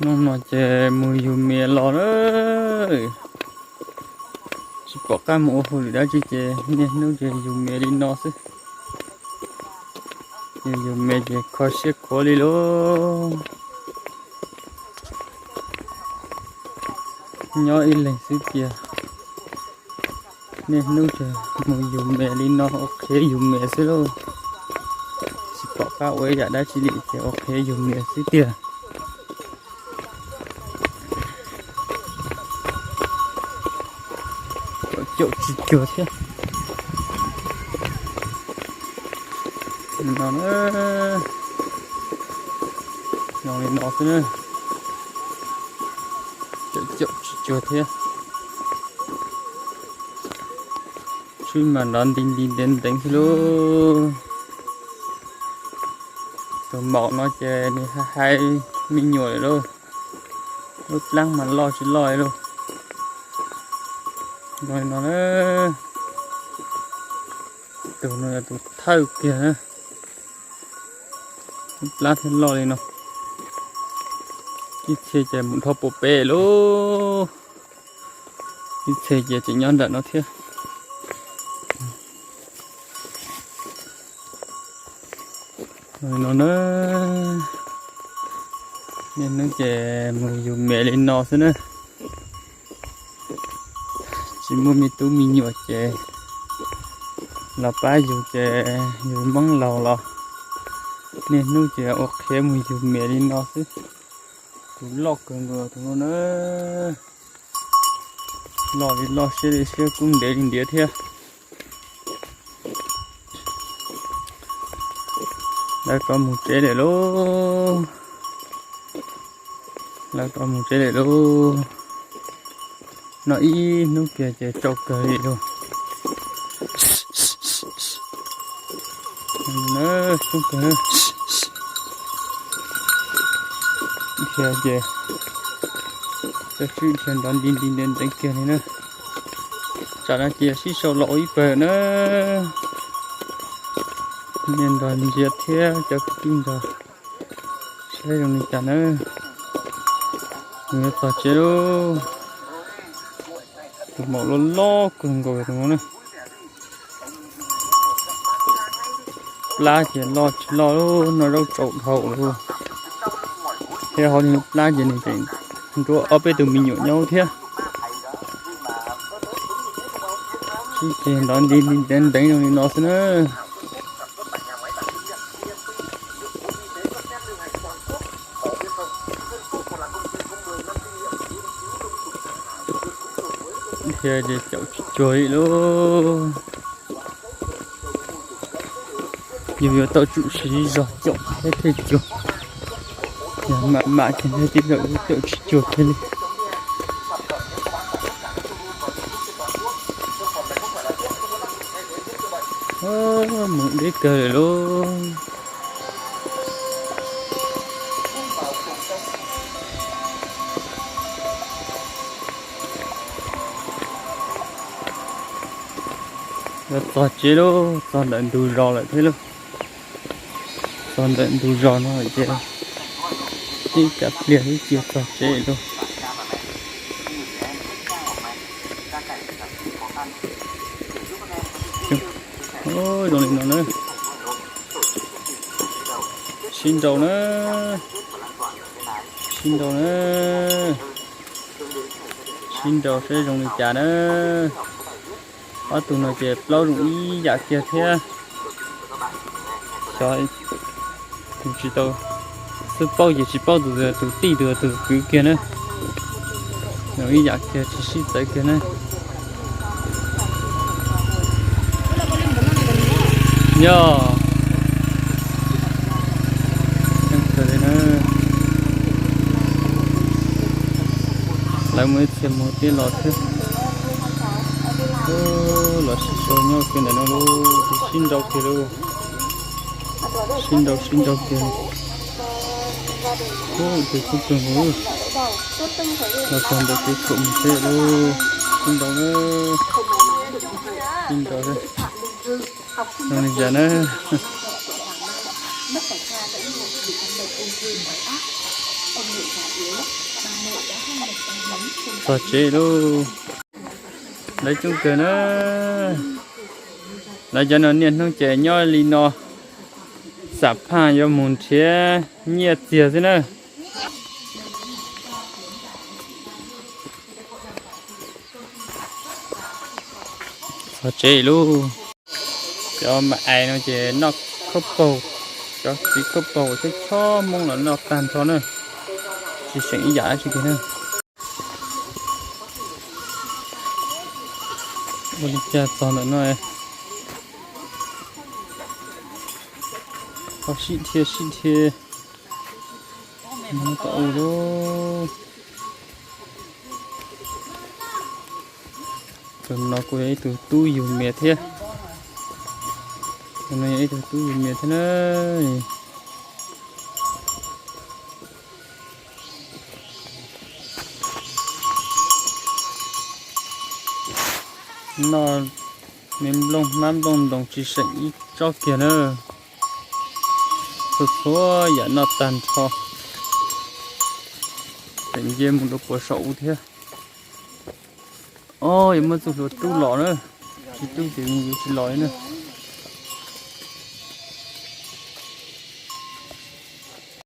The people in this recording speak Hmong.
Hnub no ces mus yug mias los na. Tsis pom qab mus ua hauj lwm dab tsi ces niaj hnub ces yug mias li no xwb. Yug mias ces kho siab khuav li lauj. Nyob ib leeg xwb tiag. Niaj hnub ces mus yug mias li no, ua qhev yug mias xwb lauj. Tsis pom qab ua ib yam dab tsi li ces ua qhev yug mias xwb tiag. Caum caum tsis cuag thiab. No na, no li no xwb na. Caum caum tsis cuag thiab. Tswb mas nrov nti nti ntev ntev xwb lauj. Tus maum no ces nws hais hais me nyuam lawm lauj. Lub plab mas loj tsis loj li lauj. No li no na. Tus no yog tus thawj kiag na. Lub plab thiaj loj li no. Ib txhia ces mus dhau pem pem lauj. Ib txhia ces tseem nyob nram no thiab. No na, niaj hnub ces mus yug mias li no xwb na. Tsis muaj me tub me nyuam ces los pab yug ces yug Hmoob laus los niaj hnub ces ua qhev mus yug mias li no xwb. Tus loj kawg nkaus tus no na. Loj li loj, siab li siab, kub ntev li ntiav thiab. Lawv rov mus tsev lawm lauj. Lawv rov mus tsev lawm lauj. No ib hnub kiag ces tsau kawg li lauj. Dhia ces txawj tswb dhia nrov nti nti ntev ntev kiag li na. Tsam no ces sib sau los ua ib pawg na. Niaj nrog ntsia thiab cov kwv tij nrog saib zoo li cas na. Mus yuav txog tsev lauj. Tus maum loj loj kawg nkaus tus no na. Plab ces loj tsis loj lauj, noj zaub tsaus dhau lauj. Thiab hauv nws lub plab ces nws tseem nruab ob peb tus me nyuam nyob thiab. Tswb ces nrov nti nti ntev ntev zoo li no xwb na. Dhia ces caum tsis cuag li lauj. Yus yuav tau tsum siv zog caum thiab thiaj cuag. Yog mam mam ces thiaj tib zaug caum tsis cuag kiag li. Mus deb kawg lawm lauj. Yuav txog tsev lauj, txog ntawm ntug zos lawm thiab lauj. Txog ntawm ntug zos no ces ib kav pliag twb cia txog tsev lauj. Zoo li no na. Sib nraus na. Sib nraus na. Sib nraus saib zoo li cas na. Ob tug no ces plaub zoo ib yam kiag thiab. Xyov, tsis tau, xub paub ces tsis paub tus, tus tij tus, tus kwv kiag na. Zoo ib yam kiag tsis sib txawv kiag na. Yog, lawv muaj ib txhia mus tib los thiab. Los sib sau nyob kiag ntawm no lauj, sib nraus kiag lauj. Sib nraus sib nraus kiag. Ub, tus tub kawg nkaus. Los txog ntawm kev khuam mus tsev lauj. Sib nraus na. Sib nraus na. Zoo li cas na. Txog tsev lauj. Lawv coob kawg na. Lawv cov no niaj hnub ces nyob li no, xam phaj yuav mus nrhiav nyiaj txiag xwb na. Txog tsev lauj. Cov ma ais no ces noj khaub paug, cov txiv khaub paug thiab chob Hmoob los noj tag nrho na, tsis seem ib yam dab tsi kiag na. Ua li cas txog ntawm no, ho sib dhia sib dhia. Tau ua lauj. Tus no kuj yog ib tug tub yug mias thiab. Tus no yog ib tug tub yug mias thiab na. Noj me nplooj hmab nplooj ntoos tsis seem ib tsob kiag na. Txhua txhua yam noj tag nrho, tseem nce mus rau puag saum ub thiab. Ob, yuav muaj txoj hlua rub los na, tsis rub ces yuav tsis los li na.